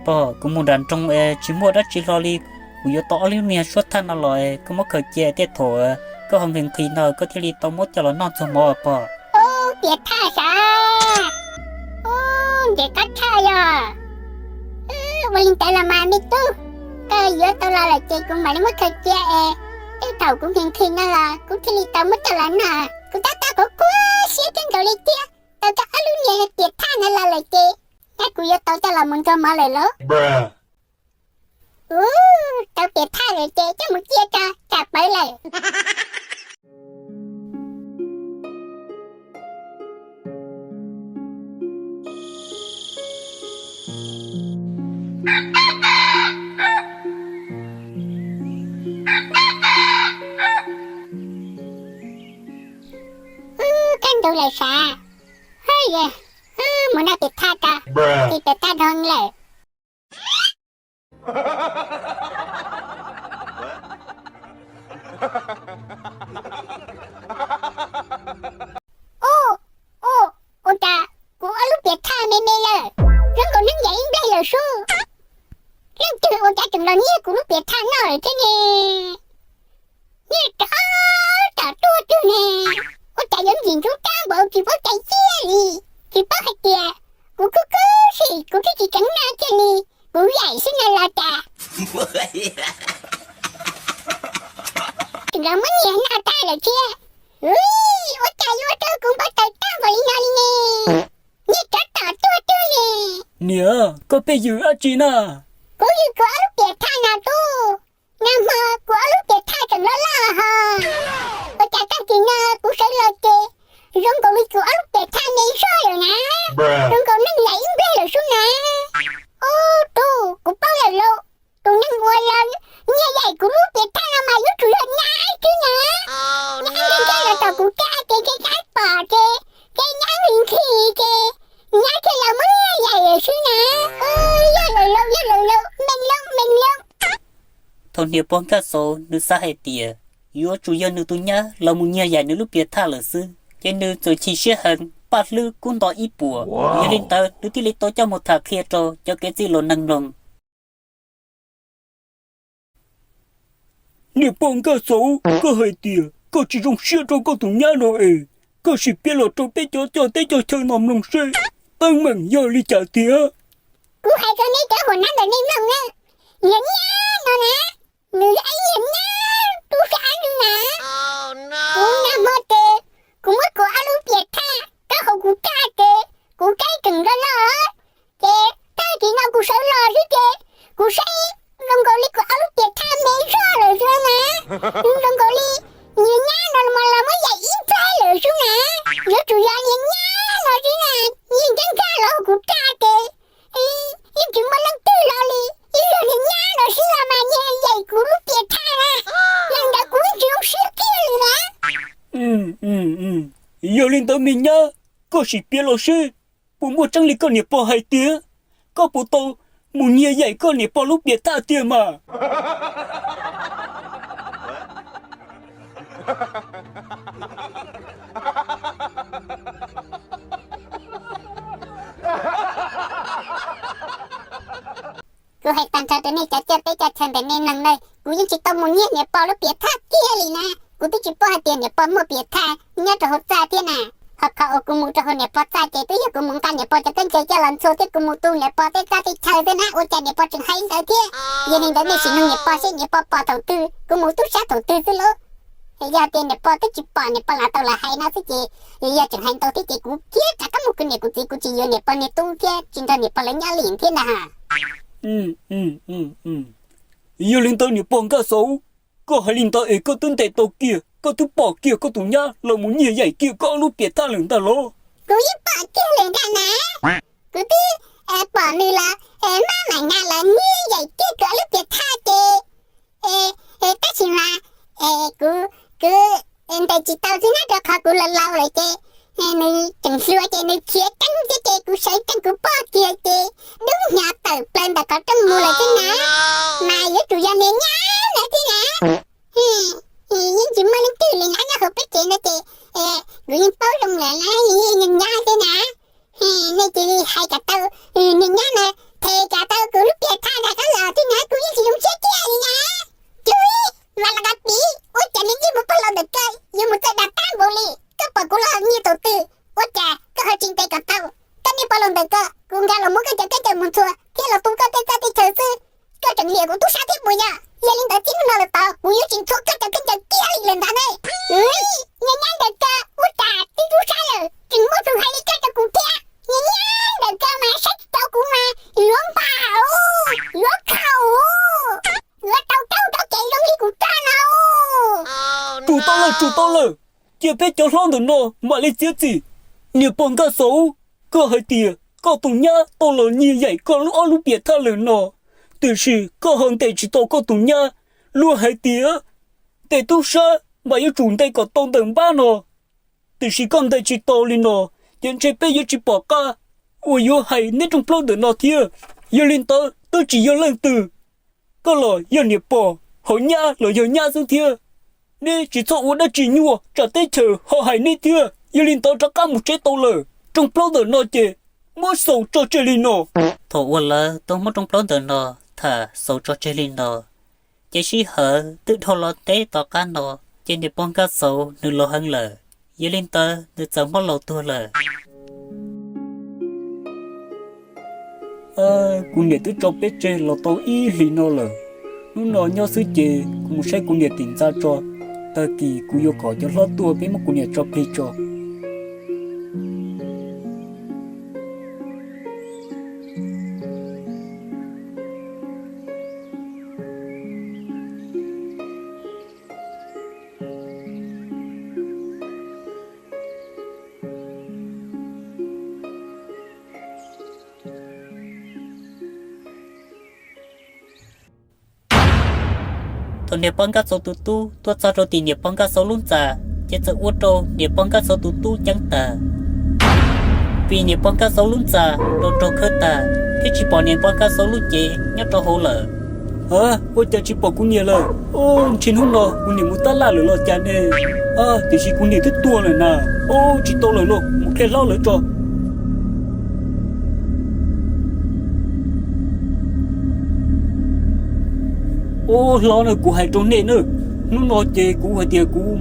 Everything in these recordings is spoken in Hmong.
Pog, kuv mus nram nroog es tsis muaj dab tsi hlo li, kuv yuav tau ob lub niag suab thaj no los es koj muab khaws cia, tej thaum koj ho nqhis nqhis no koj thiaj li tau muab coj los noj txog mov pog. Ub, piam thaj sav. Ub, ntev qab tshaj yog. Ua li ntawd los mas me tub, koj yuav tau los lawm ces kuv mam li muab khaws cia es tej thaum kuv nqhis nqhis no los kuv thiaj li tau muab coj los noj. Kuv tab tom qhuav qhuav siab kawg nkaus li thiab, tau cov ob lub niag piam thaj no los lawm ces, tab kuv yuav tau coj los mus nrog mov lawm lauj. Ub, tau piam thaj lawm ces coj mus cia tso, tsam pawv lawm. Ub, kaj ntug lawm sav. Hwb, mus noj piam thaj tso, nqhis piam thaj dhau lawm. Ub, ub, ua cas kuv ob lub piam thaj me me lawm, zoo nkaus neeg yaim ib nplej lawm sub. Leej twg ua cas tseem los nyiag kuv lub piam thaj noj lawm thiab ne? Nyiag rov tom tuaj twg ne? Ua cas yuav ntxim ntxub kab npaum tsis paub cai ciaj li, tsis paub hais tias kuv khub khub sim kuv twb tsis tseev noj kiag li, kuv yaim xwb no los cas tseem los muab nyiag noj tag lawm thiab. Ua cas yuav ua rau kuv npau taws tag npaum li no li ne? Nyiag rov tom tuaj twg ne? Niam, koj pheej yws dab tsi na? Kuv yws kuv ob lub piam thaj no tub. Nag hmo kuv ob lub piam thaj tseem loj loj ho. Ua cas tag kis no kuv sawv los ces zoo nkaus li kuv ob lub piam thaj me zog lawm na. Zoo nkaus neeg yaim ib nplej lawm sub na. Ub, tub, kuv paub lawm lauj. Tus neeg uas los nyiag yaim kuv lub piam thaj no mas yuav tsum yog nyab xwb na. Nyab nkag nkag los tom kuv raj ces nkag nkag pom ces, ces nyab nqhis nqhis ces nyab thiaj los muab nyiag yaim lawm xwb na. Yog lawm lauj, yog lawm lauj, meej lauj, meej lauj. Thaum niam pog Nkaj Xauv nws xav hais tias yuav tsum yog nws tus nyab los mus nyiag yaim nws lub piam thaj lawm xwb, ces nws txawm chim siab heev, paj hlwb kub nto ib puas. Yog li ntawd nws thiaj li tau coj mus tham qhia rau cov kev txij laus neeg mloog. Niam pog Nkaj Xauv, koj hais tias koj tsis zoo siab rau koj tus nyab no es koj sim piav los rau peb cov coj teb coj chaw no mloog seb teeb meem yog li cas tiag. Kuv hais rau nej cov huam nab ntawm nej mloog na, niag nyab no na, nws yog ib niag nyab tub sab ab ntug na. Kuv nag hmo ces kuv muab kuv ob lub piam thaj rau hauv kuv raj ces kuv raj tseem loj loj, ces tag kis no kuv sawv los xwb ces kuv saib zoo nkaus li kuv ob lub piam thaj me zog lawm xwb na. Zoo nkaus li niag nyab no mas los muab yaim ib nplej lawm xwb na. Yuav tsum yog niag nyab no xwb na, nyiag nkag nkag los hauv kuv raj ces yeej tsis muaj leej twg los li, ib yog niag nyab no xwb los mas nyiag yaim kuv lub piam thaj na. Yog li ntawd kuv yeej tsis zoo siab kiag li na. Yog li ntawd me nyab, koj sim piav los seb puas muaj tseeb li koj niam pog hais tiag, koj puas tau mus nyiag yaim koj niam pog lub piam thaj tiag mas. Kuv hais tag nrho rau nej cov coj teb coj chaw ntawm nej mloog na, kuv yeej tsis tau mus nyiag niam pog lub piam thaj kiag li na. Kuv twb tsis paub hais tias niam pog muaj piam thaj nyob rau hauv txaj thiab na. Ho qhov uas kuv mus rau hauv niam pog txaj ces twb yog kuv mus nqa niam pog cov khaub ncaws coj los ntxhua thiab kuv mus tu niam pog tej txaj tej chaw xwb na, ua cas niam pog tseem hais ntawd thiab. Yog li ntawd nej sim nug niam pog seb niam pog pom thaum twg, kuv mus tub sab thaum twg xwb lauj. Yog tias niam pog twb tsis pom niam pog lam tau los hais no xwb ces, yog tseem hais ntau thiab ces kuv thiab rov qab mus kwv niam kwv txiv, kuv tsis yuav niam pog niam tub thiab tsis nrog niam pog lawv nyob li thiab ntag. Yog li ntawd niam pog Nkaj Xauv, koj hais li ntawd es koj twb ntes tau kiag, koj twb pom kiag koj tus nyab los mus nyiag yaim kiag koj ob lub piam thaj lawm ntag los? Kuv yeej pom kiag lawm ntag na. Kuv twb pom nws los maj mam nqa los nyiag yaim kiag kuv ob lub piam thaj ces, tab sis mas kuv, kuv ntes tsis tau xwb na, rau qhov kuv laus laus lawm ces nws tseem hluas ces nws khiav ceeb thiab ces kuv sawv tsees kuv pom kiag ces dub hnyav tawm plaws ntawm qhov rooj mus lawm xwb na. Mas yuav tsum yog niag nyab ntawd xwb na. Yeej tsis muaj leej twg li na nyob hauv peb tsev no ces kuv yeej paub zoo lawm na, niag nyab xwb na. Nej cia li hais kom tau niag nyab na, them kom tau kuv lub Tsum tau lawm, tsum tau lawm! Cia peb cov hlob ntawm no mam li txiav txim. Niam pog Nkaj Xauv, koj hais tias koj tus nyab tau los nyiag yaim koj lub ob lub piam thaj lawm no, tiam sis koj ho ntes tsis tau koj tus nyab. Luag hais tias ntes tub sab mas yuav tsum ntes kom tau ntawm npab no, tiam sis koj ntes tsis tau li no, ces ntshe peb yuav tsis pom qab uas yuav hais neb rooj plaub ntawm no thiab. Yog li ntawd twb tsis yog leej twg, koj los yog niam pog, ho nyab los yog nyab xwb thiab. Neb tsis txhob ua dab tsi nyuaj tsam teb chaws ho hais neb thiab. Yog li ntawd rov qab mus tsev tau lawm, rooj plaub ntawm no ces muab xaus tso tseg li no. Thaum uas lawv tau muab rooj plaub ntawm no tham xaus tso tseg li no, ces sij hawm twb dhau los teb tom qab no, ces niam pog Nkaj Xauv nws laus heev lawm, yog li ntawd nws txawm muab laus tuag lawm. Kuv niam twb tso peb tseg los tau ib hlis no lawm. Hnub no nyob xwb ces kuv mus saib kuv niam tim ntxa tso, tag kis kuv yuav kom cov hlob tuaj peb muab kuv niam tso plig tso. Thaum niam pog Nkaj Xauv tus tub tuaj txog rau tim niam pog Nkaj Xauv lub ntxa, ces txawm ua rau niam pog Nkaj Xauv tus tub ceeb tag, vim niam pog Nkaj Xauv lub ntxa raug raug khawb tag, thiab tsis pom niam pog Nkaj Xauv lub cev nyob rau hauv lawm. Ua cas tsis pom kuv niam lawm? Ntshe hnub no kuv niam mus tab laj lawm los cas ne? Tiam sis kuv niam twb tuag lawm na. Tsis tau lawm lauj, mus qhia hlob lawv tso. Ua hlob na, kuv hais rau nej na, hnub no ces kuv hais tias kuv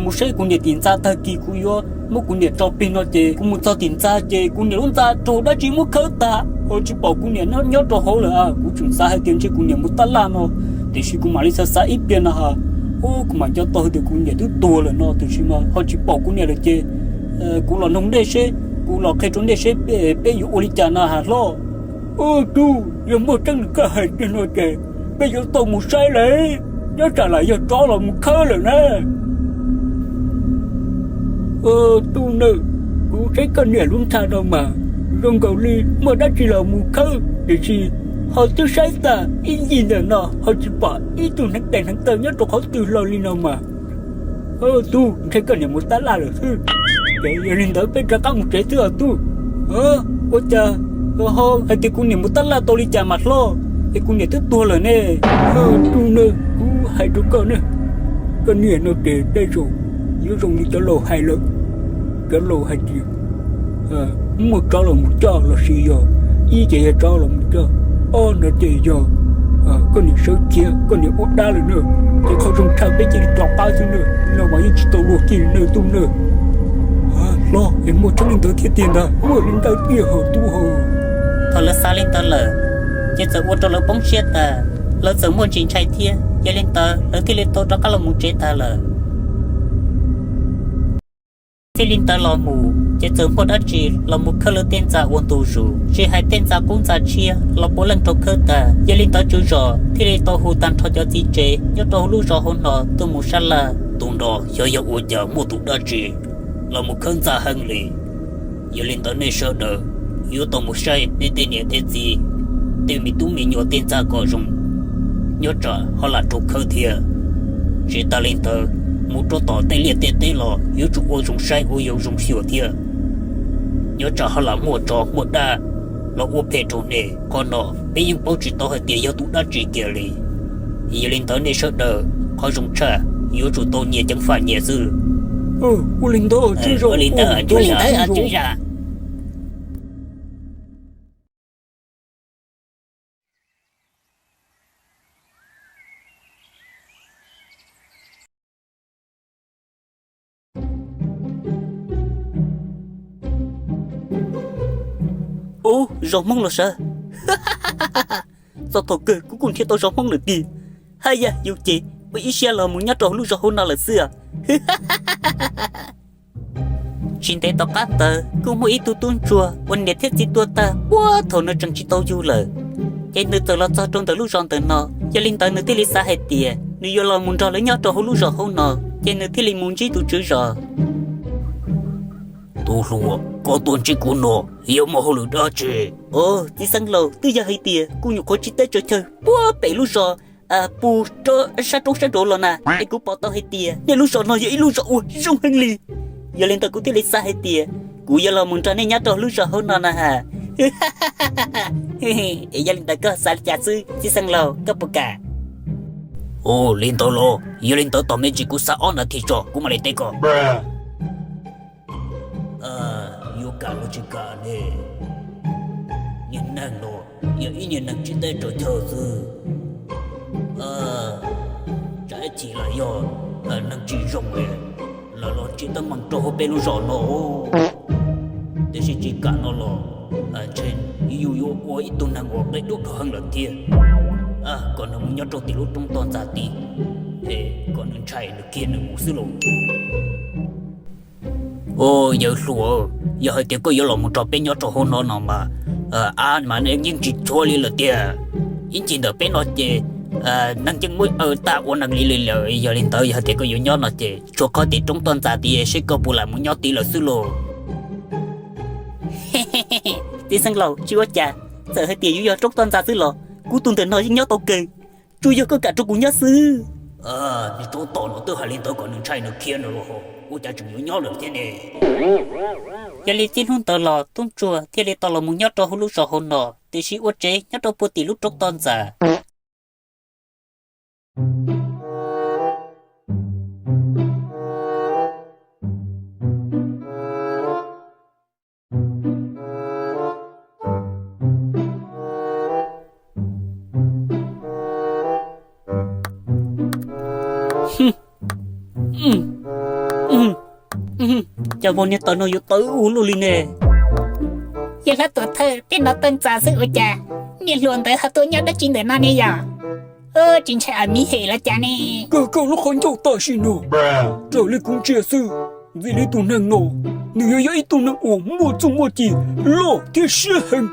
mus saib kuv niam tim ntxa, tag kis kuv yuav muab kuv niam tso plig no ces kuv mus txog tim ntxa ces kuv niam lub ntxa raug dab tsi muab khawb tag, ho tsis pom kuv niam nyob rau hauv lawm. Kuv tseem xav hais tias ntshe kuv niam mus tab laj no, tiam sis kuv mam li xav xav ib pliag no ha, kuv mam nco tau hais tias kuv niam twb tuag lawm no, tiam sis mas ho tsis pom kuv niam lawm ces kuv los noog nej seb, kuv los qhia rau nej seb peb yuav ua li cas na ha hlob. Tub, yog muaj tseeb li koj hais tiag no ces peb yuav tau mus saib lawm, nyob tsam lam yog tsov los mus khawb lawm na. Tub na, kuv saib koj niam lub ntxa no mas zoo nkaus li muaj dab tsi los mus khawb, tiam sis ho twb saib tag ib ncig ntawm no ho tsis pom ib tug hneev tes hneev taw nyob rau qhov twg los li no mas. Tub, ntshe koj niam mus tab laj lawm xwb. Ces yog li ntawd peb rov qab mus tsev xwb os tub. Ua cas ho hais tias kuv niam mus tab laj tau li cas mas hlob, es kuv niam twb tuag lawm ne? Tub na, kuv hais rau koj ne, koj niam no ces tej zaum yuav zoo li cov laus hais lawm. Cov laus hais tias muaj tsov los mus coj los sis yog ib ces yog tsov los mus coj, ob no ces yog koj niam sawv khiav, koj niam ua dab lawm na, ces qhov zoo tshaj peb cia li rov qab xwb na, no mas yeej tsis tau luag kiag li na tub na. Hlob, es muaj tseeb li ntawd thiab tiag ntag, muaj li ntawd tiag hos tub hos. Thaum lawv xav li ntawd lawm, ces txawm ua rau lawv poob siab tag, lawv txawm muaj ntsis ntshai thiab, yog li ntawd lawv thiaj li tau rov qab los mus tsev tag lawm. Txij li ntawd los mus ces txawm muaj dab tsi los mus khawb lawv tej ntxa ua ntu zus, tsis hais tej ntxa qub ntxa tshiab los puav leej raug khawb tag. Yog li ntawd tswv zos thiaj li tau hu tag nrho cov txiv tsev nyob rau hauv lub zos hauv no tuaj mus sab laj. Tus no xyov yog ua cas muaj tus dab tsi los mus khawb ntxa heev li. Yog li ntawd nej sawv daws yuav tau mus saib nej tej niam tej txiv, tej me tub me nyuam tej ntxa kom zoo, nyob tsam ho lam raug khawb thiab. Tsis tas li ntawd, mus rau tom tej liaj tej teb los yuav tsum ua zoo saib ua zoo xyuas thiab, nyob tsam ho lam muaj tsov muaj dab los ua phem rau nej. Qhov no peb yeej paub tsis tau hais tias yog tus dab tsi kiag li. Yog li ntawd nej sawv daws qhov zoo tshaj yuav tsum tau nyias ceev faj nyias xwb. Ua li ntawd, ua li ntawd. Ub, zos Hmoob los sav. Txog thaum kawg kuv kuj nrhiav tau zos Hmoob lawm tiag. Haj yam, yus ces ua ib siab los mus nyob rau hauv lub zos hauv no lawm xwb. Tsis ntev tom qab ntawd kuj muaj ib tug tub ntsuag uas niam thiab txiv tuag tag puag thaum nws tseem tsis tau yug lawm, ces nws txawm los txog rau ntawm lub zos ntawm no. Yog li ntawd nws thiaj li xav hais tias nws yuav los mus nrog lawv nyob rau hauv lub zos hauv no. ces nws thiaj li mus ntsib tus tswv zos. Tus hluas, koj tuaj ntsib kuv no yog muaj hauj lwm dab tsi? Os, txiv xeev laus, twb yog hais tias kuv nyuam qhuav tsiv teb tsaws chaw puag pem lub zos, puag sab roob sab nraud los na, es kuv pom tau hais tias nej lub zos no yog ib lub zos uas zoo heev li. Yog li ntawd kuv thiaj li xav hais tias kuv yuav los mus nrog nej nyob rau lub zos hauv no na ha. Es yog li ntawd koj xav li cas xwb txiv xeev laus, koj puas kam? Ua li ntawd los yog li ntawd tos me ntsis kuv xav ob nas this tso kuv mam li teb koj. Yuav kam los tsis kam ne? Niag neeg no yog ib niag neeg tsiv teb tsaws chaw xwb. Tsam ib chim los yog neeg tsis zoo lawm los tsis teeb meem rau hauv peb lub zos no. Tiam sis tsis kam no los ntshe yus yuav ua ib tug neeg uas qia dub dhau heev lawm thiab. Kom nws mus nyob rau tim lub roob toj ntxas tid, es kom nws ntshai nws khiav nws mus xwb lauj. Yawg hluas, yog hais tias koj yuav los mus nrog peb nyob rau hauv no no mas, av mas yeej tsis tshuav li lawm tiag. Ib ncig ntawm peb no ces neeg yeej muab aw tag ua neeg li li lawm. Yog li ntawd yog hais tias koj yuav nyob no ces tshuav qhov tim roob toj ntxas tid seb koj puas lam mus nyob tid lawm xwb lauj. Txiv xeev laus, tsis ua cas, txawm hais tias yuav yog roob toj ntxas xwb los kuv tus ntawm no yeej nyob tau kawg, tsuas yog koj kam rau kuv nyob xwb. Niag tsov tom no twb hais li ntawd kom nws ntshai nws khiav nws los ho, ua cas tseem yuav nyob lawm thiab ne? Yog li txij hnub ntawd los tub ntsuag thiaj li tau los mus nyob rau hauv lub zos hauv no, tiam sis ua tsev nyob rau puag tim lub roob toj ntxas. Cas vauv niag tawv no yuav tawv ua luaj li ne? Yawg hlob tuam thawj, peb nov toj ntxas xwb ua cas niag hluas ntawd ho tuaj nyob dab tsi ntawm no ne yom? Tsis ntshai a miv hem los cas ne? Kawg kawg lub qhov ncauj tam sim no, raws li kuv ntsia xwb, ntxim li tus neeg no nws yuav yog ib tug neeg uas muaj txuj muaj ci loj thiab siab heev,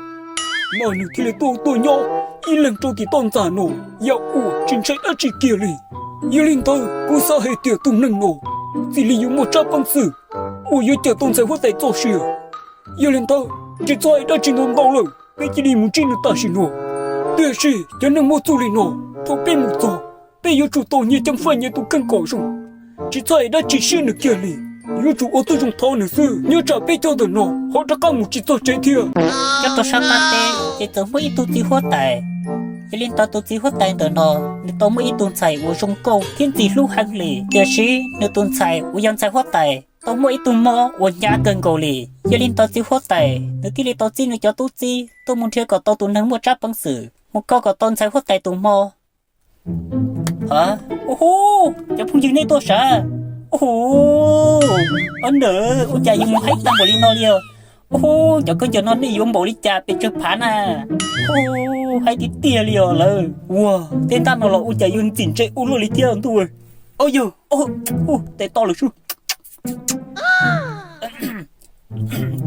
mas nws thiaj li tuaj tuaj nyob ib leeg rau tim toj ntxas no, yam uas tsis ntshai dab tsi kiag li. Yog li ntawd kuv xav hais tias tus neeg no ntxim li yuav muaj tsab peev xwm uas yuav cawm tau ntxhais huab tais txoj sia. Yog li ntawd tsis txhob hais dab tsi ntau ntau lawm, peb cia li mus ntsib nws tam sim no. Tiam sis cov neeg muaj txuj li no, thaum peb mus txog, peb yuav tsum tau nyias ceev faj nyias tus kheej kom zoo, tsis txhob hais dab tsi siab nws kiag li. Yuav tsum ua tib zoo thov nws xwb, nyob tsam peb cov ntawm no ho rov qab mus tsis txog tsev thiab. Nyob rau sab qab teb ces txawm muaj ib tug txiv huab tais. Yog li ntawd tus txiv huab tais ntawm no nws tau muaj ib tug ntxhais uas zoo nkauj thiab ntxim hlub heev li, tiam sis nws tus ntxhais uas yog ntxhais huab tais tau muaj ib tug mob uas hnyav kawg nkaus li. Yog li ntawd txiv huab tais nws thiaj li tau txib nws cov tub txib tuaj mus nrhiav kom tau tus neeg muaj tsab peev xwm mus kho kom tau ntxhais huab tais tus mob. Ua hu, cov phooj ywg nej tuaj sav. Ua hu, ua cas yuav mus haib tag npaum li no li os? Ua hu, cov khaub ncaws no nej yuav npaum li cas pes tsawg phav na? Ua hu, haib tiag tiag li os lawm. Ua, tej ntaj no los ua cas yuav ntxim ntse ua luaj li thiab ntuj. Au yog, tes to lawm sub.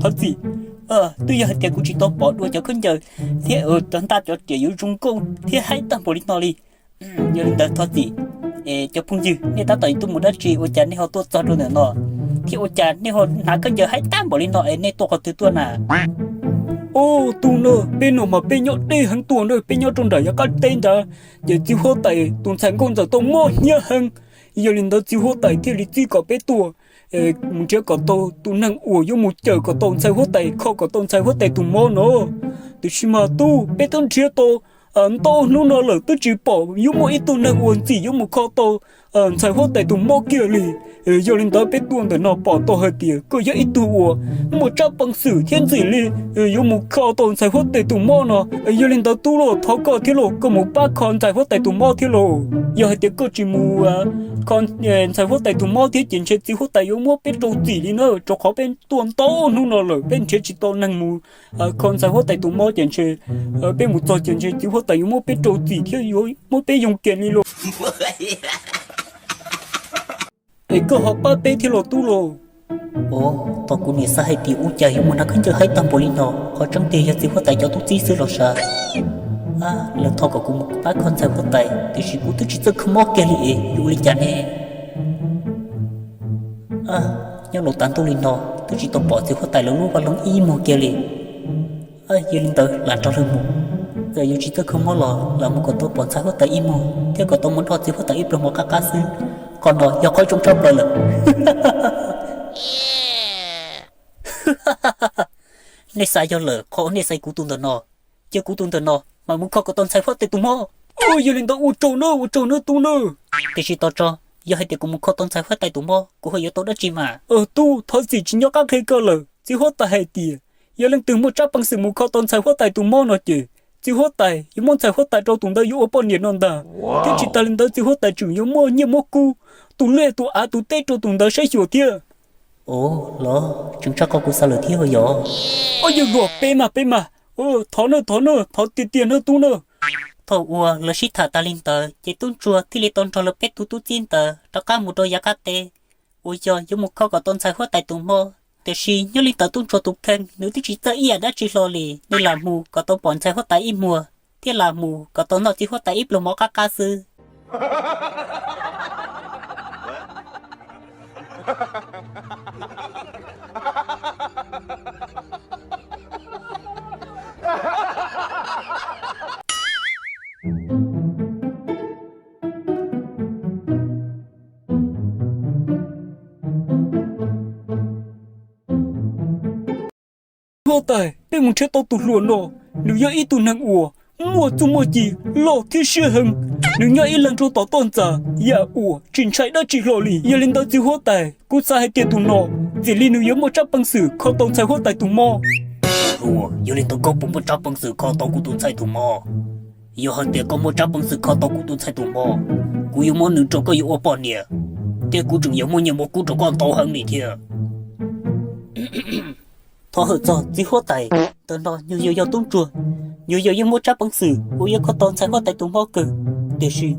Thov txim, twb yog hais tias kuv tsis tau pom dua cov khaub ncaws thiab cov ntaj cov riam yuav zoo nkauj thiab haib tag npaum li no li. Yog li ntawd thov txim. Cov phooj ywg, nej tab tom tuaj mus dab tsi ua cas nej ho tuaj txog rau ntawm no, thiab ua cas nej ho hnav khaub ncaws haib tag npaum li no es nej tuaj qhov twg tuaj na? Ub, tub na, peb no mas peb nyob deb heev tuaj na, peb nyob rau nram yav qab teb ntawd, ces txiv huab tais tus ntxhais nkauj ntxawm tau mob hnyav heev. Yog li ntawd txiv huab tais thiaj li txib kom peb tuaj mus nrhiav kom tau tus neeg uas yuav mus cawm kom tau ntxhais huab tais, kho kom tau ntxhais huab tais tus mob no. Tiam sis mas tub, peb twb nrhiav tau ntau hnub no lawm twb tsis pom yuav muaj ib tug neeg uas ntxim yuav mus kho tau ntxhais huab tais tus mob kiag li. Yog li ntawd peb tuaj ntawm no pom tau hais tias koj yog ib tug uas muaj tsab peev xwm thiab ntxim li yuav mus kho tau ntxhais huab tais tus mob no. Yog li ntawd tub lauj, thov koj thiab lauj, koj mus pab kho ntxhais huab tais tus mob thiab lauj. Yog hais tias koj tsis mus kho ntxhais huab tais tus mob thiab ces ntshe txiv huab tais yuav muab peb rau txim li na, rau qhov peb tuaj ntau hnub no lawm peb nrhiav tsis tau neeg mus kho ntxhais huab tais tus mob ces ntshe peb mus txog ces ntshe txiv huab tais yuav muab peb rau txim thiab yuav muab peb yoo kiag li lauj. Es koj ho pab peb thiab los tub lauj. Ua, tos kuv niam xav hais tias ua cas yuav mus hnav khaub ncaws haib tag npaum li no, qhov tseeb tiag yog txiv huab tais cov tub txib xwb los sav. Lawv thov kom kuv mus pab kho ntxhais huab tais tiam sis kuv twb tsis txawj kho mob kiag li es yuav ua li cas ne? Nyob los tas ntuj li no twb tsis tau pom txiv huab tais lawv lub vaj loog ib muag kiag li. Yog li ntawd lam nrog lawv mus, txawm yuav tsis txawj kho mob los lam mus kom tau pom ntxhais huab tais ib muag thiab kom tau mus nrog txiv huab tais ib pluag mov qab qab xwb. Qhov no yog qhov zoo tshaj plaws lawm. Nej xav yog lawm, qhov uas nej xaiv kuv tus ntawm no, cia kuv tus ntawm no mam mus kho kom tau ntxhais huab tais tus mob. Yog li ntawd ua tsaug nawb, ua tsaug nawb tub nawb. Tiam sis tos tso, yog hais tias kuv mus kho tau ntxhais huab tais tus mob kuv ho yuav tau dab tsi mas? Tub, thov txim tsis nco qab qhia koj lawm. Txiv huab tais hais tias yog leej twg muaj tsab peev xwm mus kho tau ntxhais huab tais tus mob no ces txiv huab tais yuav muab ntxhais huab tais rau tus ntawd yuav ua poj niam no ntag. Thiab tsis tas li ntawd txiv huab tais tseem yuav muaj nyiaj muab kub, tus liaj tus av tus teb rau tus ntawd saib xyuas thiab. Ov, los tseem tshaj qhov kuv xav lawm thiab yog. Ov, yawg luag, peb mas peb mas. Thov nawb, thov nawb, thov tiag tiag nawb tub nawb. Thaum uas lawv sib tham tas li ntawd ces tub ntsuag thiaj li tau nrog lawv peb tug tub txib ntawd rov qab mus rau yav qab teb uas yog yuav mus kho kom tau ntxhais huab tais tus mob. Tiam sis nyob li ntawd tub ntsuag tus kheej nws twb tsis txawj ib yam dab tsi hlo li, nws lam mus kom tau pom ntxhais huab tais ib muag thiab lam mus kom tau noj txiv huab tais ib pluag mov qab qab xwb. Huab tais, peb mus nrhiav tau tus hluas no, nws yog ib tug neeg uas muaj txuj muaj ci loj thiab siab heev. Nws nyob ib leeg rau tom toj ntxas yam uas tsis ntshai dab tsi hlo li. Yog li ntawd txiv huab tais, kuv xav hais tias tus no txawm li nws yuav muaj tsab peev xwm kho tau ntxhais huab tais tus mob. Hluas, yog li ntawd koj puas muaj tsab peev xwm kho tau kuv tus ntxhais tus mob? Yog hais tias koj muaj tsab peev xwm kho tau kuv tus ntxhais tus mob, kuv yuav muab nws rau koj yuav ua poj niam, thiab kuv tseem yuav muaj nyiaj muab kub rau koj ntau heev li thiab. Thov hawm txog txiv huab tais, ntawm no nyuag yog yog tub ntsuag, nyuag yog yeej muaj tsab peev xwm uas yuav kho tau ntxhais huab tais tus mob kawg. Tiam sis,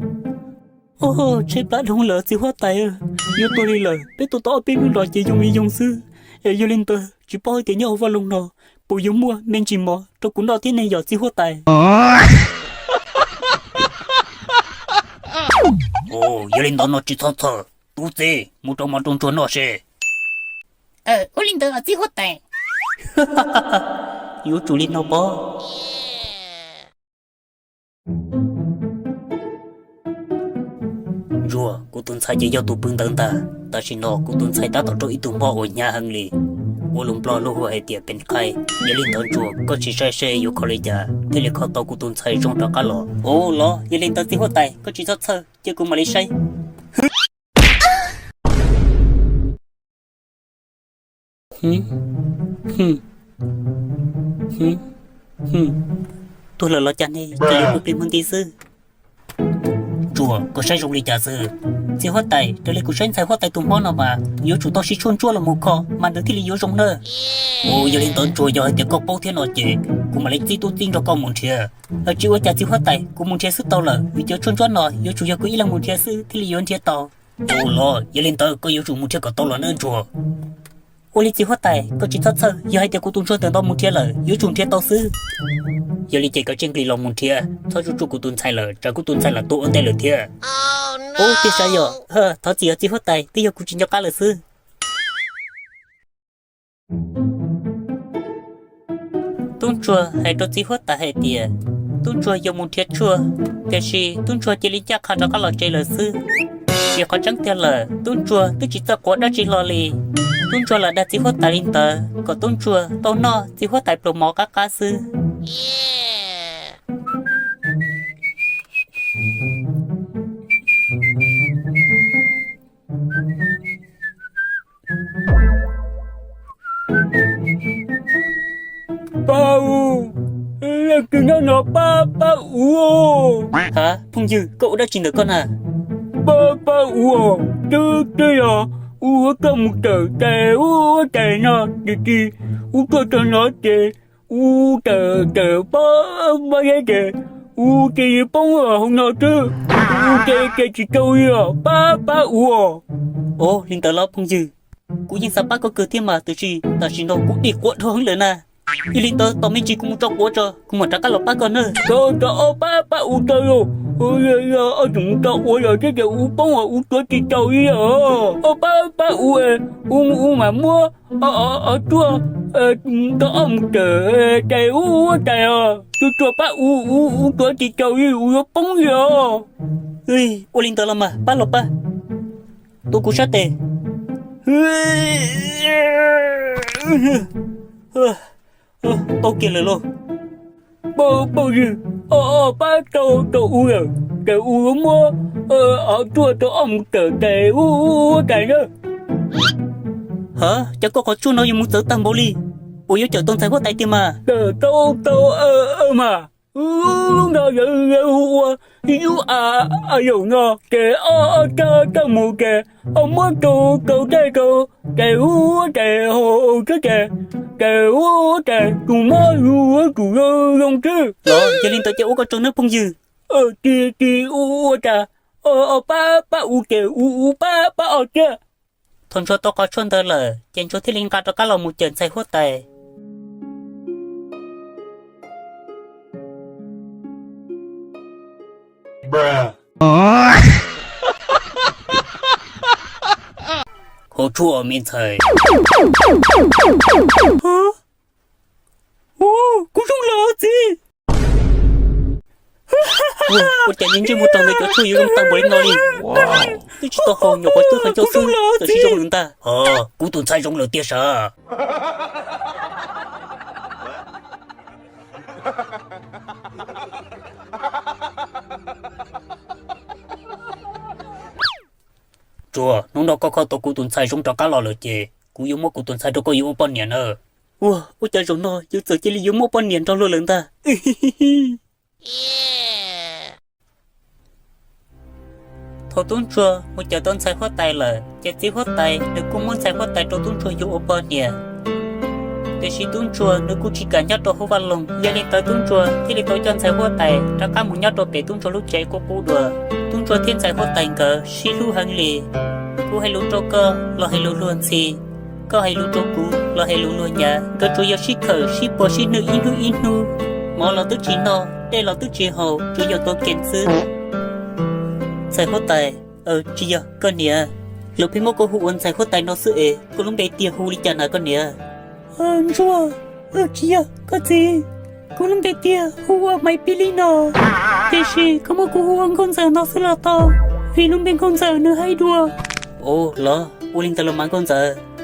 o, tshaib plab dhau lawm txiv huab tais, yuav tuag li lawm, peb tuaj tau ob peb hnub no ces yoo li yoo xwb. Es yog li ntawd tsis paub hais tias nyob hauv vaj loog no puas yuav muaj me ntsis mov rau kuv noj thiab ne yom txiv huab tais? Yog li ntawd no tsis txhob txhawj, tub txib mus rau mov rau ntsuag noj seb. Ua li ntawd txiv huab tais. Yuav tsum li no pob. Ntsuag, kuv tus ntxhais ces yog tus pw ntawd ntag. Tam sim no kuv tus ntxhais tab tom raug ib tug mob uas hnyav heev li, ua lus Nplog lub hu hais tias pes qaib. Yog li ntawd Ntsuag, koj sim saib seb yuav kho li cas thiaj li kho tau kuv tus ntxhais zoo rov qab los. Ua los yog li ntawd txiv huab tais, koj tsis txhob txhawj, cia kuv mam li saib. Tuag lawm los cas ne, cia li pw plig mus nti xwb. Ntsuag, koj saib zoo li cas xwb? Txiv huab tais, raws li kuv saib ntxhais huab tais tus mob no mas yuav tsum tau siv tshuaj ntsuab los mus kho mas nws thiaj li yuav zoo na. Ua, yog li ntawd Ntsuag, yog hais tias koj paub thiab no ces kuv mam li txib tub txib nrog koj mus nrhiav. Tsis ua cas txiv huab tais, kuv mus nrhiav xwb tau lawm, vim cov tshuaj ntsuab no yuav tsum yog kuv ib leeg mus nrhiav xwb thiaj li yuav nrhiav tau. Ua los yog li ntawd koj yuav tsum mus nrhiav kom tau los nawb Ntsuag. Ua li txiv huab tais, koj tsis txhob txhawj, yog hais tias kuv tus ntsuag ntawm no mus nrhiav lawm yuav tsum nrhiav tau xwb. Yog li ces koj cia li los mus nrhiav, txhob tsuj tsuj kuv tus ntxhais lawm, tsam kuv tus ntxhais lam tuag ua ntej lawm thiab. Ub, tiag sav yom, thov txim os txiv huab tais, twb yog kuv tsis nco qab lawm xwb. Tub ntsuag hais rau txiv huab tais hais tias tub ntsuag yuav mus nrhiav tshuaj, tiam sis tub ntsuag cia li ncaj qha rov qab los tsev lawm xwb. Vim qhov tseeb tiag lawm tub ntsuag twb tsis txawj quav dab tsi hlo li. Tub ntsuag lam dag txiv huab tais li ntawd kom tub ntsuag tau noj txiv huab tais pluas mov qab qab xwb. Pab u, leej twg nyob no pab pab u. Ha, phooj ywg, koj ua dab tsi ntawm koj na? Pab pab u, twb twb yog u ua koj mus tawm tes ub tes no, tis tis u tuaj txog no ces u tawm tawm pob pob zeb ces u cia li poob hauv no xwb, u cia li tsis tau li os, pab pab u. Ov, li ntawd los phooj ywg, kuv yeej xav pab koj kawg thiab mas, tiam sis tam sim no kuv dim quav dhau heev lawm na. Yog li ntawd tos me ntsis kuv mus tso quav tso, kuv mam rov qab los pab koj na. Tso tso, ob pab pab u tso los, yog ob tug mus tso quav los thiab ces u poob os, u tuav tsis tau li os, ob pab. Pab u, u, u mam muab o, o, o, tuaj, tau ob mus kawm tes ua tais os. Tsuag tsuag pab u, u, u tuav tsis tau li, u yuav poob li os. Ua li ntawd los mas pab los pab, tuav kuv sab tes. Tau kiag lawm lauj. Pab, pab, pab, o, o, pab tau, tau u lawm, ces u yuav muab o, tuaj tau ob mus kawm tes ua tais na. Ha, cas koj qhov tshuaj no yuav mus txawv tag npaum li, puas yuav cawm tau ntxhais huab tais tiag mas? Tau, tau, mas. Lub no yawg hu ua yub a, a yaum no ces o, o, coj, coj mus ces o muab rau, rau tej rau, ces hu ua tais hauv txhab tes, ces hu ua tais tus mob yus yuav tsum zoo zoo xwb. Yog li ntawd ces ua koj tsaug nawb phooj ywg. Tsis, tsis ua cas, o, o, pab, pab u ces u, u pab, pab o thiab. Thaum Ntsuag tau qhov tshuaj ntawd lawm ces Ntsuag thiaj li nqa rov qab los mus cawm ntxhais huab tais. Hauv tshuaj me ntxhais. Kuv zoo lawm txiv. Ua cas ntsej muag raug ntawm cov tshuaj yuav zoo tag npaum li no li? Twb tsis tau haus nyuam qhuav twb qhov ncauj xwb, txawm sis zoo lawm ntag. Kuv tus ntxhais zoo lawm tiag sav. Ntsuag, hnub no koj kho tau kuv tus ntxhais zoo rov qab los lawm ces kuv yuav muab kuv tus ntxhais rau koj yuav ua poj niam na. Ua, ua cas zaum no yus txawm cia li yuav muaj poj niam nrog luag lawm ntag. Thaum tub ntsuag mus cawm tau ntxhais huab tais lawm ces txiv huab tais nws kuj muab ntxhais huab tais rau tub ntsuag yuav ua poj niam. Tiam sis tub ntsuag nws kuj tsis kam nyob rau hauv vaj loog, yog li ntawd tub ntsuag thiaj li tau coj ntxhais huab tais rov qab mus nyob rau pem tub ntsuag lub tsev qub qub dua. Tub ntsuag thiab ntxhais huab tais nkawd sib hlub heev li. Kuv hais lus rau koj los hais lus luag ntxhi, koj hais lus rau kuv los hais lus luag nyav. Nkawd tsuas yog sib khawm sib puag sib nwj ib hnub ib hnub. Mov los twb tsis noj, dej los twb tsis haus, tsuas yog tua game xwb. Ntxhais huab tais, tsis yog koj niam, luag pheej muab koj hu ua ntxhais huab tais no xwb es koj lub npe tiag hu li cas na koj niam? Ntsuag, tsis yog koj txiv, kuv lub npe tiag hu ua Maiv Pib Li no, tiam sis koj muab kuv hu ua Nkauj Ntxawm no xwb los tau, vim lub npe Nkauj Ntxawm nws haib dua. Ua los ua li ntawd los mas Nkauj Ntxawm.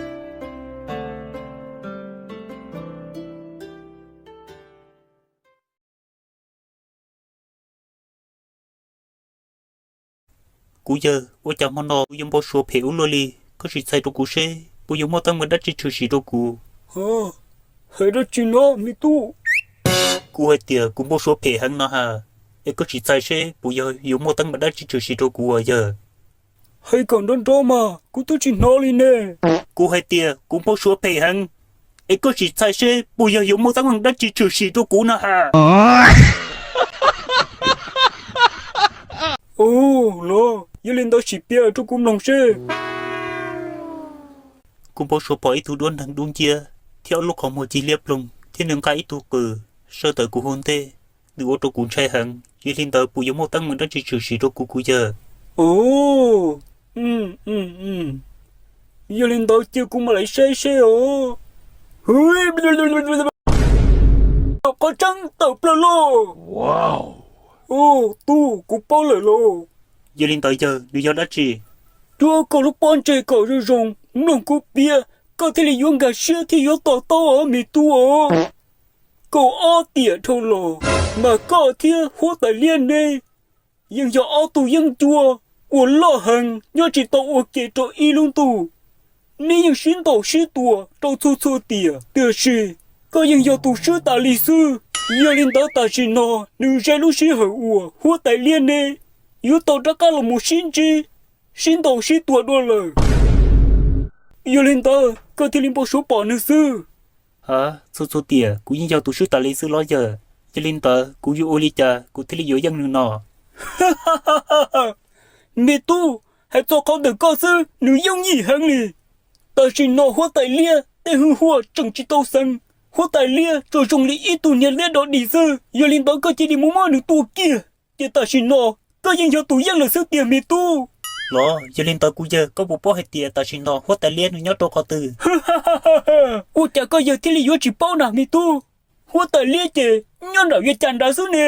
Kuv yawg, ua cas hmo no kuv yuav npau suav phem ua luaj li? Koj sim txhais rau kuv seb puas yuav muaj teeb meem dab tsi tshwm sim rau kuv. Hais dab tsi no me tub? Kuv hais tias kuv npau suav phem heev no ha, es koj sim txhais seb puas yog yuav muaj teeb meem dab tsi tshwm sim rau kuv as yawg. Hais kom nrov nrov mas kuv twb tsis hnov li ne. Kuv hais tias kuv npau suav phem heev, es koj sim txhais seb puas yog yuav muaj teeb meem dab tsi tshwm sim rau kuv no ha. Ua los yog li ntawd sim piav rau kuv mloog seb. Kuv npau suav pom ib tug duab neeg dub nciab thiab ob lub qhov muag cig liab ploog thiab nws nqa ib tug qws sawv ntawm kuv hauv ntej. Nws ua rau kuv ntshai heev, yog li ntawd puas yuav muaj teeb meem dab tsi tshwm sim rau kuv kuv yawg? Yog li ntawd cia kuv mam li saib seb os. Qhov tseeb tawm plaws lauj. Tub, kuv paub lawm lauj. Yog li ntawd yawg, nws yog dab tsi? Cuab koj lub pob ntseg kom zoo zoo, mloog kuv piav, koj thiaj li yuav nkag siab thiab yuav to taub os me tub os. Kaum ob tiam dhau los, mas koj thiab huab tais liab neb yeej yog ob tug yeeb ncuab uas loj heev nyob tsis tau ua ke rau ib lub ntuj. Neb yeej sib ntaus sib tua rau txhua txhua tiam, tiam sis koj yeej yog tus swb tas li xwb. Yog li ntawd tam sim no nws ze lub sij hawm uas huab tais liab neb yuav tau rov qab los mus sib ntsib, sib ntaus sib tua dua lawm. Yog li ntawd koj thiaj li npau suav pom nws xwb. Ha, txhua txhua tiam kuv yeej yog tus swb tas li xwb los yawg? Yog li ntawd kuv yuav ua li cas kuv thiaj li yuav yeej nws no? Me tub, hais txog qhov ntawm koj xwb nws yooj yim heev li. Tam sim no huab tais liab tej hwj huam tseem tsis tau xeev. Huab tais liab tsuas zoo li ib tug niag liab dog dig xwb, yog li ntawd koj cia li mus muab nws tua kiag, ces tam sim no koj yeej yog tus yeej lawm xwb tiag me tub. Los yog li ntawd kuv yawg, koj puas paub hais tias tam sim no huab tais liab nws nyob rau qhov twg? Ua cas koj yawg thiaj li yuav tsis paub na me tub? Huab tais liab ces nyob nram via cas nrad xwb ne.